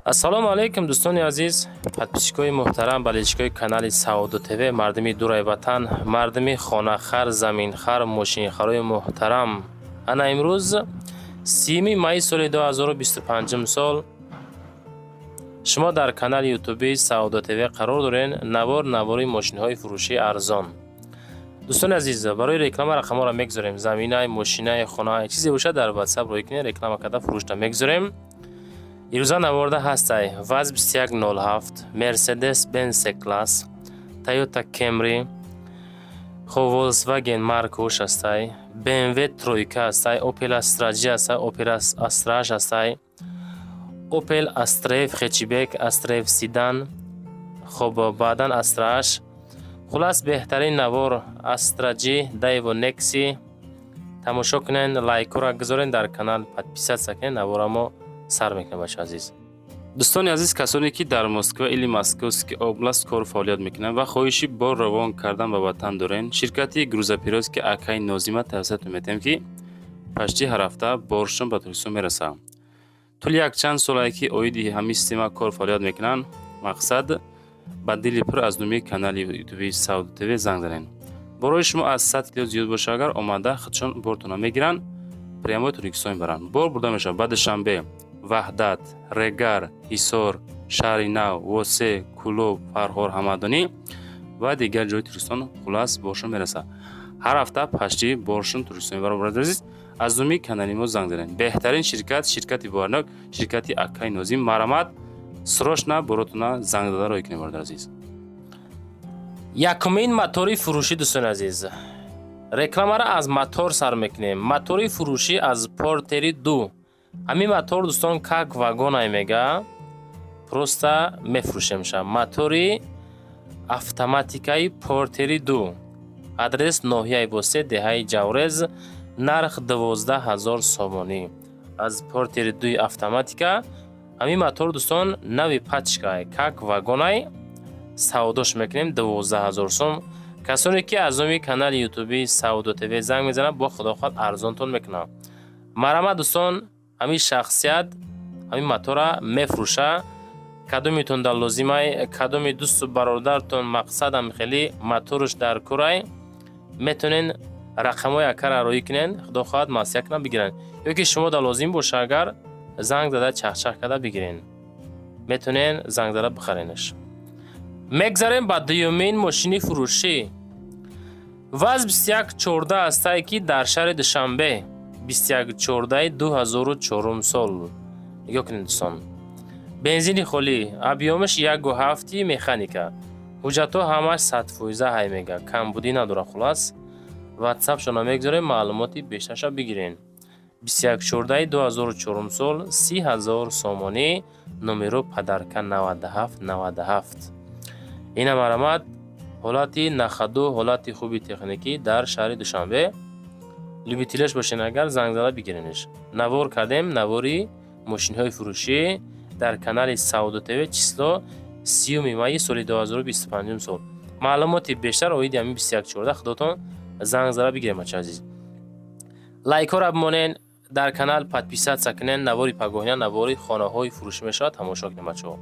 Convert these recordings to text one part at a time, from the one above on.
Ассалому алайкум, дӯстони азиз, подписчикои муҳтарам, болельщикои канали Саодо ТВ, мардуми дурай ватан, мардуми хонахар, заминхар, мошинхарои муҳтарам. Ана имрӯз 30 майи соли 2025 сол шумо дар канали ютуби Саодо ТВ қарор дорен. Навор, навори мошинҳои фурӯшии арзон. Дӯстони азиз, барои реклама рақамҳоро мегузорем. Заминай, мошинай, хона, чизе бошад, дар ватсап рӯй кунед, реклама карда фурӯшта мегузорем. Ирӯза наворда ҳастай ВАЗ 2107, Мерседес Бенз С-класс, Тойота Кемри, хоб, Volkswagen Маркуш ҳастай, BMW тройка ҳастай, Opel Astra J ҳастай, Opel Astra H ҳастай, Opel Astra F хэтчбек, Astra F седан, хоб, баъдан Astra H. Хулас, беҳтарин навор Astra J, Daewoo Nexia. Тамошо кунен, лайкҳоро гузорен, дар канал подписаться кунен. Навора мо сар мекунем, бачаҳо азиз. Дӯстони азиз, касоне ки дар Москва или Московский область кору фаъолият мекунанд ва хоҳиши бор равон кардан ба ватан дорен, ширкати грузоперевозки акаи Нозима тавсиятон метиҳем, ки почти ҳар ҳафта боршон ба Тоҷикистон мерасад. Тӯли якчанд солае ки оиди ҳамин система кор фаъолият мекунанд. Мақсад, ба дили пур аз номи канали ютуби Саудо ТВ занг занед. Борои шумо аз 100 кило зиёд боша агар, омада худшон бортона мегиранд, прямой Тоҷикистон мебаранд. Бор бурда мешавад ба Душанбе, Ваҳдат, Регар, Ҳисор, Шаҳри Нав, Восе, Кӯлоб, Фархор, Ҳамадонӣ ва дигар ҷои Тоҷикистон. Хулас, боршон мерасад. Ҳар ҳафта почти боршон Тоҷикистон мебаранд. Бародари азиз, аз номи канали мо занг занед. Беҳтарин ширкат, ширкати боварнок, ширкати акаи Нозим. Марҳамат, срочно боротона занг зада рой кунед, бародари азиз. Якумин мотори фурӯшӣ, дӯстони азиз, рекламаро аз мотор сар мекунем. Мотори фурӯшӣ аз Портери ду. Ҳамин мотор, дӯстон, как вагонай мега, просто мефурӯшемша. Мотори автоматикаи Портери ду. Адрес: ноҳияи Восе, деҳаи Ҷаврез. Нарх 12 000 сомонӣ. Аз Портери дуи автоматика. Ҳамин мотор, дӯстон, нави пачкай, как вагонай. Савдош мекунем 12 000 сом. Касоне ки аз номи канали ютуби Савдо ТВ занг мезананд, бо худо хоҳад, арзонтон мекунам. Марҳамат, дӯстон, ҳамин шахсият ҳамин мотора мефурӯша. Кадомитон дар лозимай, кадоми дӯсту бародартон, мақсадам, хеле моторш дар курай, метонен рақамҳои акара роӣ кунен, худо хоҳад, маслиҳат кунам, бигиранд. Ё ки шумо дар лозим боша агар, занг зада, чахчах карда бигирен. Метонен занг зада бихаренаш. Мегзарем ба дуюмин мошини фурӯшӣ. ВАЗ 2114 ҳастае, ки дар шаҳри Душанбе, 2114 2004 сол. Нигоҳ кунед, дӯстон, бензини холӣ, объёмаш 1,7, механика, ҳуҷҷатҳо ҳамаш 100% ҳай мега, камбудӣ надорад. Хулас, ватсапшона мегузорем, маълумоти бештарша бигирен. 2114 2004 сол, 30 000 сомонӣ. Номеро подарка 97 97. Ина, марҳамат, ҳолати на ходу, ҳолати хуби техникӣ, дар шаҳри Душанбе. Любителяш бошен агар, занг зада бигиренеш. Навор кардем, навори мошинҳои фурӯшӣ дар канали Савдо ТВ, число 30 майи соли 2025 сол. Маълумоти бештар оиди ҳамин 2114 худотон занг зада бигирем. Бача азиз, лайкҳоро бимонен, дар канал подписаться кунен. Навори пагоҳина навори хонаҳои фурӯшӣ мешавад, тамошо кунем, бачаҳо.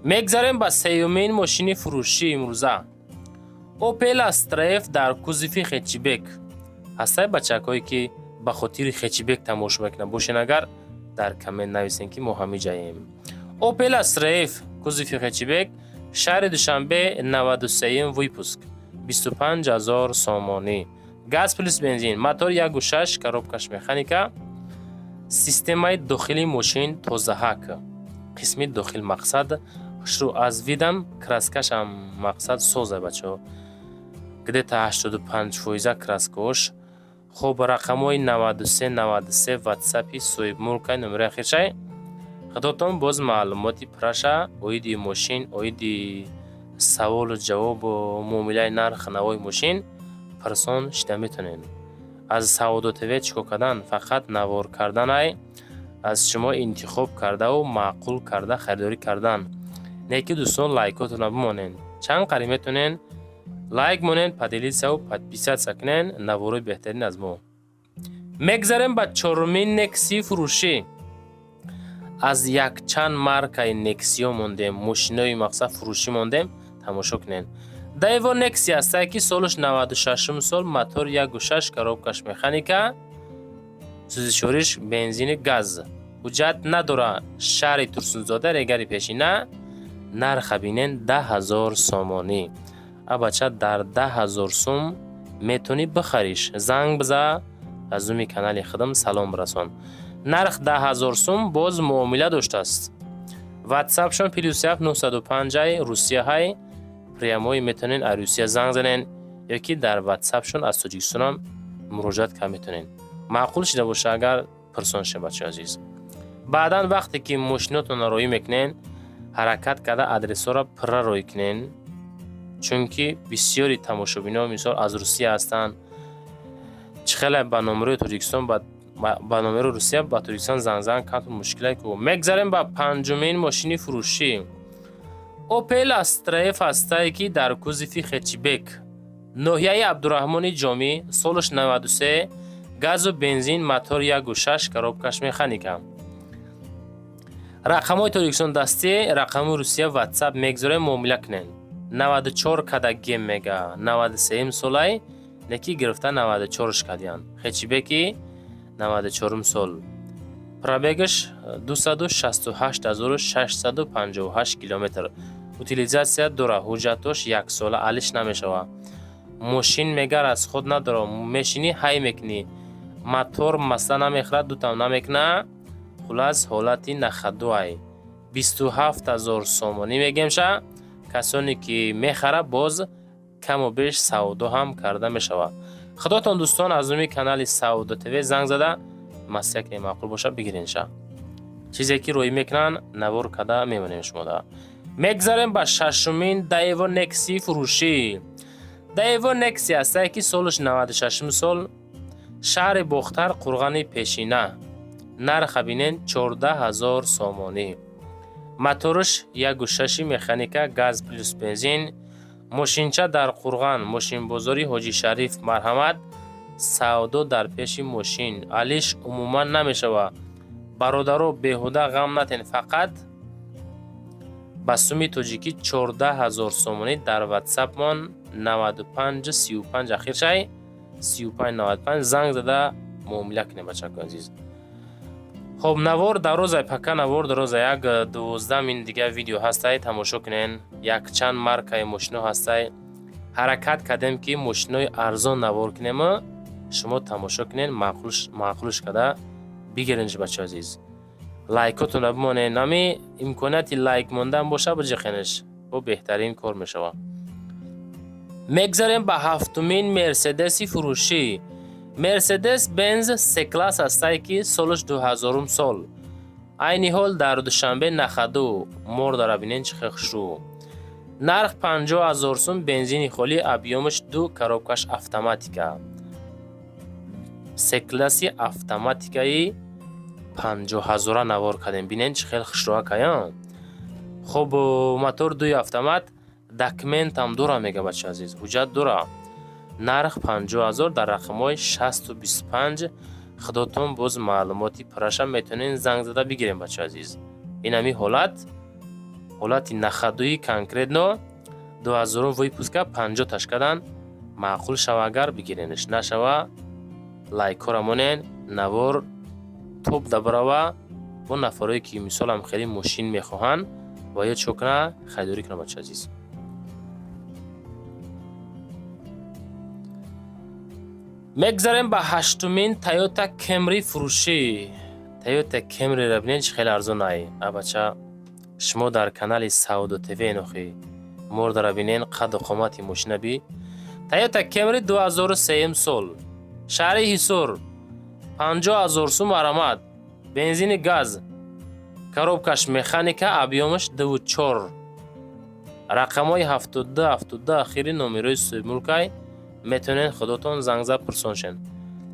Мегзарем ба сеюмин мошини фурӯшӣ имрӯза. Opel Astra F дар кузови хэтчбек. Ҳастай бачакҳое ки ба хотири хэтчбек тамошо мекунанд, бошен агар, дар коммент нависем, ки мо ҳамин ҷаем. Opel Astra F, кузови хэтчбек, шаҳри Душанбе, 93-м выпуск, 25 000 сомонӣ. Газ плюс бензин, мотор 1,6, коробкаш механика, системаи дохилии мошин тозаҳак, қисми дохил, мақсад, хушрӯ, аз видам краскашам, мақсад, соза, бачаҳо, где-то 85 фоиза краскаош. Хоб, рақамҳои 93 93 ватсапи соҳибмулкай, номери ахиршай. Худотон боз маълумоти праша оиди мошин, оиди саволу ҷавобу муомилаи нарх навои мошин пурсон шида метонед. Аз Савдо ТВ чӣ кор кардан? Фақат навор карданай, аз шумо интихоб кардаву маъқул карда харидорӣ кардан. Не ки, дӯстон, лайкотона бимонед, чанд қариб метонен лайк монед, поделиться подписаться кунен. Наворои беҳтарин аз мо. Мегзарем ба чорумин Нексии фурӯшӣ. Аз якчанд маркаи Нексиё мондем, мошинои мақсад фурӯшӣ мондем, тамошо кунед. Даево Некси ҳастае, ки солаш 96 сол, мотор 1,6, коробкаш механика, сӯзишвориш бензини газ, ҳуҷҷат надора. Шаҳри Турсунзода, Регари пешина. Нарха бинен, 10 000 сомонӣ. Абача, дар 10 000 сум метавонӣ бихариш. Занг биза, аз зуми канали худам салом расон. Нарх 10 000 сум, боз муомила доштааст. Ватсапшон +7 905, Русияҳай, прямой метавонен аз Русия занг занен ё ки дар ватсапшон аз Тоҷикистонам муроҷиат карда метавонен. Маъқул шида боша агар, пурсон ша, бачаи азиз. Баъдан вақте ки мошинотонро роҳӣ мекунен, ҳаракат карда адресҳоро пурра роҳӣ кунен, чунки бисёри тамошобино, мисол, аз Русия ҳастанд. Чӣ хеле ба номерои Тоҷикистон, ба номерои Русия ба Тоҷикистон занг зан камтар мушкиле ку. Мегзарем ба панҷумин мошини фурӯшӣ. Опел Астра Ф ҳастае, ки дар кузови хэтчбек, ноҳияи Абдураҳмони Ҷомӣ, солаш 93, газу бензин, мотор 1,6, коробкаш механика. Рақамҳои Тоҷикистон дастӣ, рақами Русия ватсап мегзорем, муомила кунед. 94 кадагем мега, 93 солай, неки гирифта 94-ш кардиянд. Хэтчбеки 94 сол, пробегаш 268 658 километр, утилизация дора, ҳуҷҷатош яксола, алиш намешава. Мошин мегар аз худ надора, мешинӣ, ҳай мекунӣ, мотор масъала намехӯрад, дутам намекуна. Хулас, ҳолати на ходу-ай. 27 000 сомонӣ мегемша. Касоне ки мехара, боз каму беш савдо ҳам карда мешавад. Худотон, дӯстон, аз номи канали Савдо ТВ занг зада маслиҳат кунед, маъқул боша, бигиренша. Чизе ки роҳӣ мекунанд, навор карда мемонем шумода. Мегзарем ба шашумин Даево Некси фурӯшӣ. Даево Некси ҳастае, ки солаш 96 сол, шаҳри Бохтар, Қурғани пешина. Нарха бинен, 14 000 сомонӣ. Мотораш 1,6 механика, газ плюс бензин. Мошинча дар Қурған, мошинбозори Ҳоҷи Шариф. Марҳамат, савдо дар пеши мошин, алиш умуман намешавад. Бародаро, беҳуда ғам натен, фақат ба суми тоҷикӣ 14 000 сомонӣ. Дар ватсапмон 95 35, ахиршай 35 95 занг зада муомила кунем, бачако азиз. Хоб, навор дарозай, пака навор дароза, як 12 мин дига видео ҳастай, тамошо кунен. Якчанд маркаи мошино ҳастай. Ҳаракат кардем, ки мошинои арзон навор кунему шумо тамошо кунен, маъқулш карда бигиренш. Бачаи азиз, лайкотонро бимонед. Нами имконияти лайк мондан боша, биҷиқенеш, бо беҳтарин кор мешавад. Мегзарем ба ҳафтумин Мерседеси фурӯшӣ. Мерседес Бенз С-класс ҳастае, ки солаш 2000 сол, айни ҳол дар Душанбе, на ходу. Мордара бинен, чӣ хел хушрӯ. Нарх 50 000 сум, бензини холӣ, объёмаш ду, коробкаш автоматика. С-класси автоматикаи 50 ҳазора навор кардем, бинен, чӣ хел хушрӯакая. Хоб, мотор дуи автомат, документам дора, мега, бача азиз, ҳуҷҷат дора. Нарх 50 000, дар рақамҳои 60-25 худотон боз маълумоти пурраша метавонед занг зада бигирем, бача азиз. Ин ҳами ҳолат, ҳолати на ходу-и, конкретно 2000 выпуска, 50 ташкадан. Маъқул шава агар, бигиренш, нашава, лайкҳоро монен, навор топ дабарава, бо нафарое ки мисолам хеле мошин мехоҳанд ва ё чо куна, харидорӣ кунанд, бача азиз. Мегзарем ба ҳаштумин Тойота Кемри фурӯшӣ. Тойота Кемриро бинед, чӣ хеле арзон ай. Абача, шумо дар канали Савдо ТВ нохӣ. Мордара бинен, қадду қомати мошина би. Тойота Кемри 2003 сол, шаҳри Ҳисор, 50 000 сум, аромат, бензини газ, коробкаш механика, объёмаш 2,4, рақамҳои 72 72 ахири номерои соҳибмулкай, метавонед худотон зангзад пурсон шен.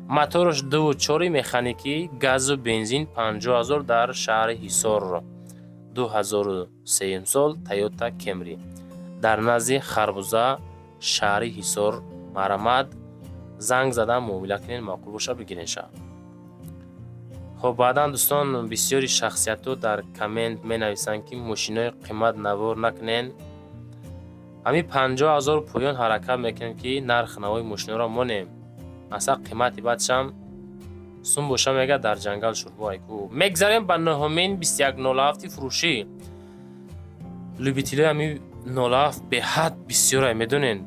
Мотораш 2,4 механикӣ, газу бензин, 50 000, дар шаҳри Ҳисор, 2003 сол, Тойота Кемри дар назди Харбуза, шаҳри Ҳисор. Марҳамат, занг зада муомила кунед, маъқул боша, бигирен ша. Хоб, баъдан, дӯстон, бисёри шахсиятҳо дар коммент менависанд, ки мошинои қимат навор накунен. Ҳамин 50 000 поён ҳаракат мекунем, ки нархи навои мошиноро монем. Масалан, қимати бадшам сум боша, мега, дар ҷангал шурбо айку. Мегзарем ба нӯҳумин 2107 фурӯшӣ. Любителои ҳамин 07 беҳад бисёрай, медонен.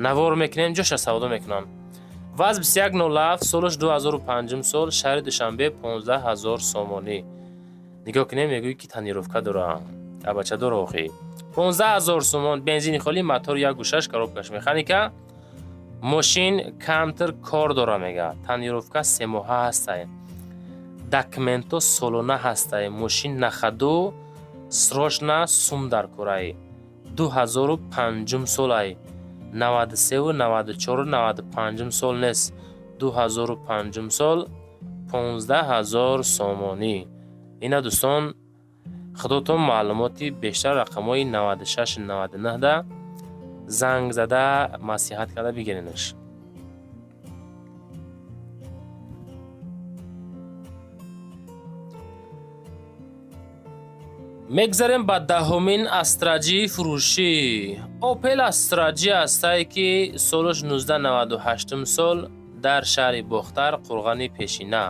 Навор мекунем, ҷоша савдо мекунанд. ВАЗ 2107, солаш 2005 сол, шаҳри Душанбе, 15 000 сомонӣ. Нигоҳ кунем, мегӯӣ, ки тонировка дора. Абача дора охи. 15 000 сомон, бензини холӣ, мотор 1,6, коробкаш механика. Мошин камтар кор дора, мега. Тонировка 3 моҳа ҳастай. Документо солона ҳастай. Мошин на ходу, срочно сум дар корай. 2005 солай. 93, 94, 95 сол нест. 2005 сол, 15 000 сомонӣ. Ина, дӯстон, худотон маълумоти бештар рақамҳои 96 99 да занг зада, маслиҳат карда бигиренаш. Мегзарем ба 10-умин Астра Ҷи фурӯшӣ. Опел Астра Ҷи ҳастае, ки солаш 1998 сол, дар шаҳри Бохтар, Қурғани Пешина.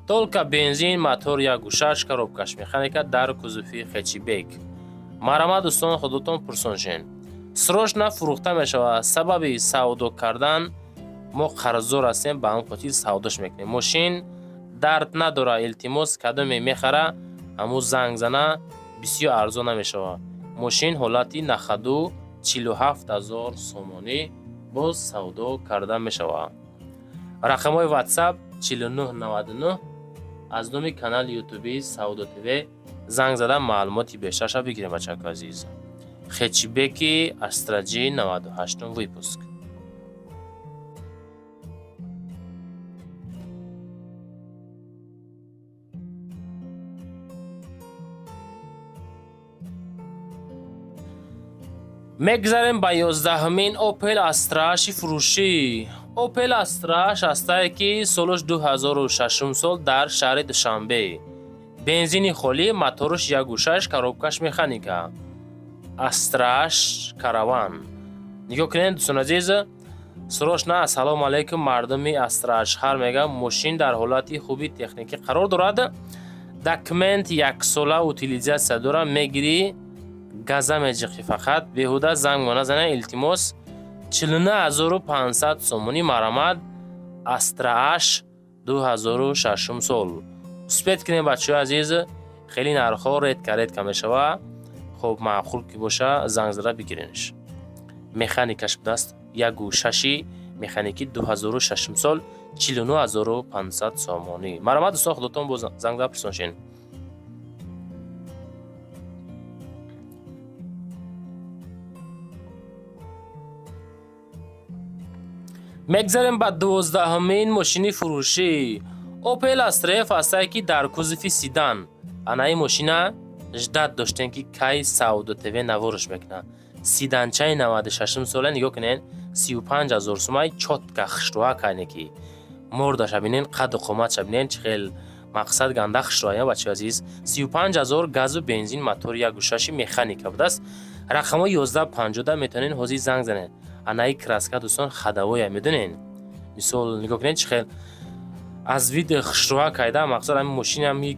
Только бензин, мотор 1,6, коробкаш механика, дар кузови хэтчбек. Марҳамат, дӯстон, худотон пурсон шен. Срочно фурӯхта мешавад. Сабаби савдо кардан: мо қарздор ҳастем, ба ҳамин хотир савдош мекунем. Мошин дард надорад, илтимос, кадоме мехара, ҳамун занг зана, бисёр арзон намешавад. Мошин ҳолати на ходу, 47 000 сомонӣ, боз савдо карда мешавад. Рақамҳои WhatsApp 4999. Аз номи канали ютуби Савдо ТВ занг зада, маълумоти бештарша бигирем, бачако азиз. Хэтчбеки Астра Ҷи 98 выпуск. Мегзарем ба 11-умин Опел Астра H фурӯшӣ. Опел Астра H ҳастае, ки солаш 2006 сол, дар шаҳри Душанбе, бензини холӣ, мотораш 1,6, коробкаш механика. Астра H Караван. Нигоҳ кунед, дӯстон азиз, срочно. Ассалому алайкум, мардуми Астра H хар, мега, мошин дар ҳолати хуби техникӣ қарор дорад, документ яксола утилизация дорад. Мегирӣ, газа меҷиқӣ, фақат беҳуда занг назана, илтимос. 49 500 сомонӣ, марҳамат. Астра H 2006 сол. Успеть кунем, бачаҳои азиз, хеле нархҳо редко редко мешава. Хоб, маъқул ки боша, занг зада бигиренш. Механикаш будааст, 1,6 механикӣ, 2006 сол, 49 500 сомонӣ. Марҳамат, дӯстон, худотон боз занг зада пурсон шен. Мегзарем ба 12-умин мошини фурӯшӣ. Опел Астра Ф ҳастае, ки дар кузови седан. Анаи мошина ждать доштем, ки кай Савдо ТВ наворш мекунад. Седанчаи 96 сола, нигоҳ кунед, 35 000 сумай, чётко хушрӯа кайне, ки мордаша бинен, қадду қоматша бинен, чӣ хел, мақсад, ганда хушрӯая, бачаи азиз. 35 000, газу бензин, мотори 1,6 механика будааст. Рақамҳои 1150 метавонед ҳозир занг занед. Анаи краска, дӯстон, ходовоя, медонен. Мисол, нигоҳ кунед, чӣ хел аз вид хушрӯа кайда. Мақсад, ҳами мошини ҳами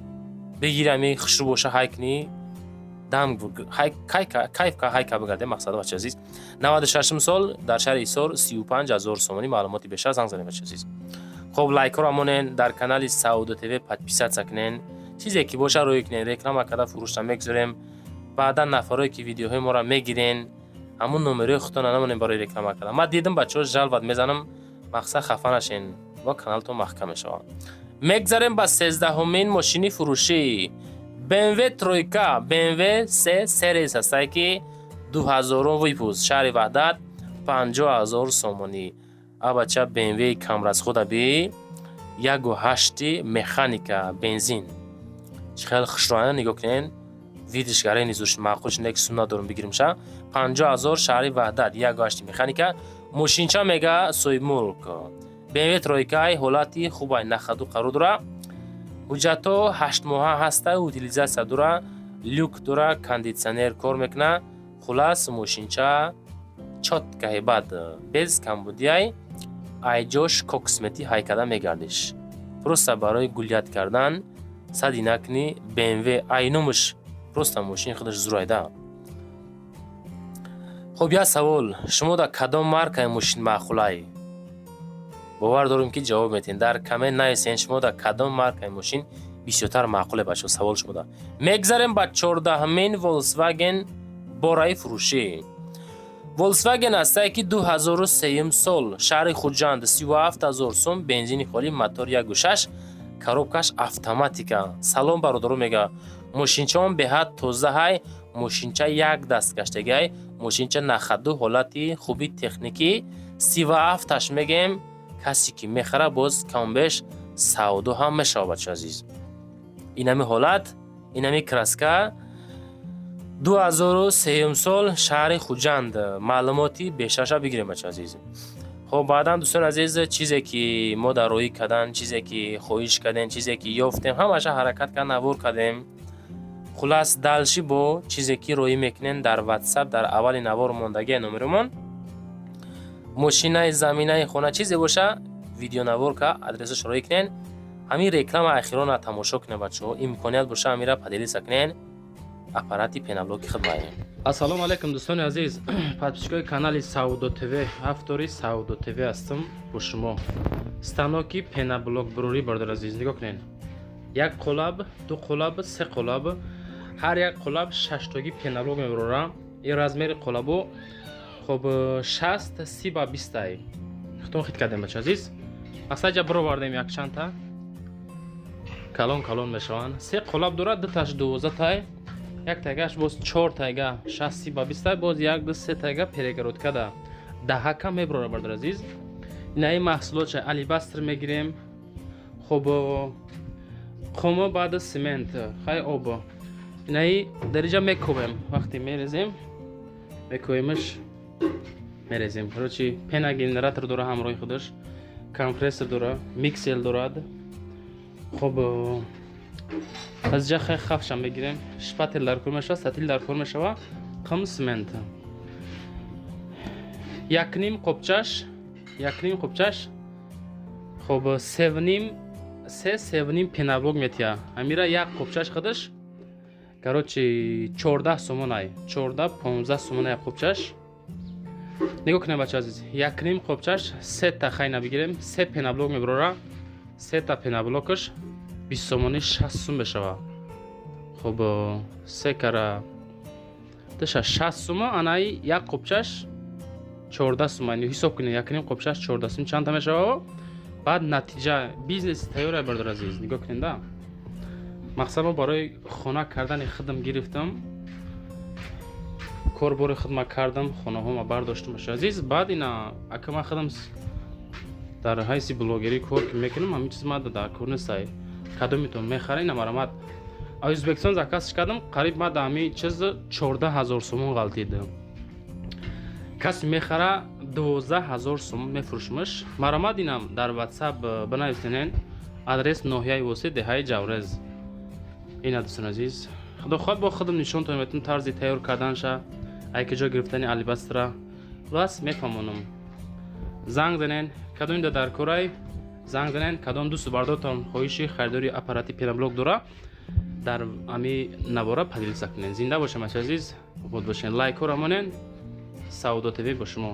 бигири, ҳами хушрӯ боша, ҳай кунӣ, дам кайф ҳайка бигарде. Мақсад, бачаи азиз, 96 сол, дар шаҳри Ҳисор, 35 000 сомонӣ. Маълумоти бештар занг занед, бачаи азиз. Хоб, лайкҳоро монен, дар канали Савдо ТВ подписаться кунен, чизе ки боша, рӯй кунен, реклама карда фурӯшта мегузорем. Баъдан нафарое ки видеоҳои моро мегирен, ҳамун номерои худтона намонем барои реклама кардан. Ман дидам, бачаҳо, жаловать мезанам, мақсад, хафа нашен, ва каналтон маҳкам мешавад. Мегзарем ба 13-умин мошини фурӯшӣ. BMW тройка, BMW се Series ҳастае, ки 2000 выпуск, шаҳри Ваҳдат, 50 000 сомонӣ. Абача, BMW камрасхода би, 1,8 механика, бензин. Чӣ хел хушрояна, нигоҳ кунен, видиш гаре низуш маъқул шуда, ки сум надорум, бигиримша. 50 000, шаҳри Ваҳдат, 1,8 механика. Мошинча, мега, соҳибмулк. BMW тройкаи ҳолати хубай, на ходу қарор дора. Ҳуҷҷатҳо 8 моҳа ҳаста, утилизация дора, люк дора, кондитсионер кор мекуна. Хулас, мошинча чёткий, бад без камбудиай. Айҷош коксмети ҳайкада мегардиш. Просто барои гулять кардан сади накунӣ. БМВ айнумш, просто мошини худаш зурайда. Хуб, як савол: шумо дар кадом маркаи мошин маъқулай? Бовар дорем, ки ҷавоб метиҳед. Дар коммент нависен, шумо дар кадом маркаи мошин бисёртар маъқуле, бачаҳо, савол шумода. Мегзарем ба 14-ҳамин Volkswagen бораи фурӯшӣ. Volkswagen ҳастае, ки 2003 сол, шаҳри Хуҷанд, 37 ҳазор сум, бензини холӣ, мотор 1,6, коробкаш автоматика. «Салом, бародаро», мега, «мошинчаон беҳад тозаҳай, мошинча як даст гаштагиай, мошинча на ходу, ҳолати хуби техникӣ». 37-аш мегем, касе ки мехара, боз камбеш савдо ҳам мешавад, бачаи азиз. Инами ҳолат, инами краска, 2003 сол, шаҳри Хуҷанд. Маълумоти бештарша бигирем, бачаи азиз. Хоб, баъдан, дӯстони азиз, чизе ки мо дар роҳӣ кардан, чизе ки хоҳиш кардем, чизе ки ёфтем, ҳамаша ҳаракат кард, навор кардем. Хулас, дальше бо чизе ки роҳӣ мекунем, дар Ватсап дар аввали навор мондагия номеромон. Мошинаи, заминаи хона, чизе боша, видеонавор ка, адресаш роҳӣ кунен. Ҳамин реклама ахирона тамошо кунем, бачаҳо. Имконият боша, ҳамира поделиться кунен. Аппарати пеноблоки худ маем. Ассалому алайкум, дӯстони азиз, подписчикои канали Савдо ТВ. Автори Савдо ТВ ҳастам бо шумо. Станоки пеноблок бурорӣ, бародар азиз, нигоҳ кунед: як қолаб, ду қолаб, се қолаб, ҳар як қолаб шаштоги пеноблок мебурора. Ин размери қолабо, хоб, 60 30 ба 20-ай. Хитон хит кардем, бача азиз, асаҷа бировардем, якчандта калон калон мешаванд. Се қолаб дорад, дуташ 12-тай, як тайгаш боз чор тайга 60 30 ба 20-тай, боз як, ду, се тайга перегородка да даҳака мебурора, бародар азиз. Инаи маҳсулотша алебастр мегирем, хоб, қумо, баъд цемент, хай, об. Инаи дариҷа мекобем, вақте мерезем, мекобемш, мерезем. Короче, пеногенератор дора, ҳамроҳи худаш компрессор дора, миксер дорад. Хоб, аз ҷа хай хафша мегирем, шпатель дар кор мешава, сатил дар кор мешава, қум, цемент. Якним қопчаш, якним қопчаш, хоб, севним, се, севним пеноблок метия. Ҳамира як қопчаш худаш, короче, 14 сомонай, 14-15 сомона як қопчаш. Нигоҳ кунем, бача азиз, якним қопчаш сета хайна бигирем, се пеноблок мебурора. Сета пеноблокаш 20 сомонӣ, 60 сум мешава. Хоб, се кара душа 60 сума. Анаи як қопчаш 14 сума. Ҳисоб кунед, якним қопчаш 14 сум чандта мешава? Баъд натиҷа бизнеси тайёра, бародар азиз, нигоҳ кунед да. Мақсад, мо барои хона кардани худам гирифтам, корбори худма кардам, хонаҳома бардоштам, баша азиз. Баъд ина ака ман худам дар ҳайси блогерӣ кор ки мекунам, ҳамин чиз ма дар кор нестай. Кадомитон мехара, ина марамат. А Ӯзбекистон заказ кардам, қариб ма да ҳамин чиз 14 000 сомон ғалтид. Касе мехара, 12 000 сомон мефурӯшмаш. Марамат, инам дар Ватсап бинависенен. Адрес: ноҳияи Восеъ, деҳаи Ҷаврез. Ина, дӯстони азиз, худо хоҳад, бо худам нишонтон метавон тарзи тайёр карданша, айки ҷо гирифтани алебастра. Хулас, мефаҳмонам. Занг занен, кадом дар корай, занг занен. Кадом дӯсту бардортон хоҳиши харидори аппарати пеноблок дора, дар ами навора поделиться кунен. Зинда бошем, ачи азиз, обод бошен, лайкҳоро монен. Савдо ТВ бо шумо.